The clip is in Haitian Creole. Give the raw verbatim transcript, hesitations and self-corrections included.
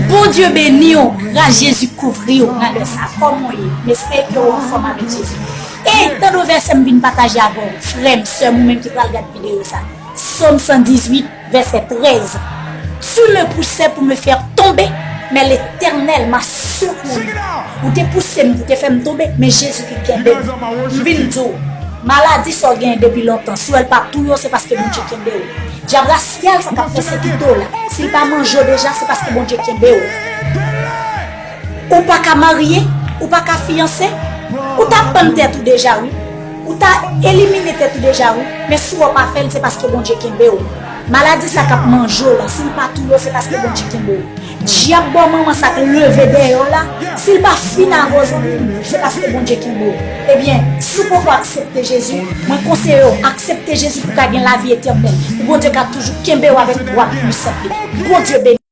Bondye beni w, gras Jezi kouvri w nan lè sa. Kòman w ye? M espere ke w anfòm avèk Jezi. Ey, tande yon vèsè m vin pataje avè w, frè m, sè m, ou menm ki pral gade videyo sa. Sòm san dizuit, vèsè trèz. Tu me poussais pour me faire tomber, mais l'Éternel m'a secouru. Ou te pouse m, ou te fè m tonbe, men Jezi ki kenbe m. M vin di w, maladi sa w genyen depi lontan, si w wè l pa touye w, se paske Bondye kenbe w. Dyab rasyèl sa k ap pèsekite w la, si l pa manje w deja, se paske Bondye kenbe w. Ou pa ka marye, ou pa ka fiyanse, ou ta pann tèt ou deja wi. Ou ta elimine tèt ou deja wi. Men si w pa fè l, se paske Bondye kenbe w. Maladi sa k ap manje w la, si l pa touye w, se paske Bondye kenbe w. Dyab bò manman sa k leve dèyè w la, si l pa fin avè w zanmi m, se paske Bondye kenbe w. Ebyen, si w poko aksepte Jezi, mwen konseye w aksepte Jezi pou w ka gen lavi etènèl, pou Bondye ka toujou kenbe w avèk bra pwisan li. Bondye beni.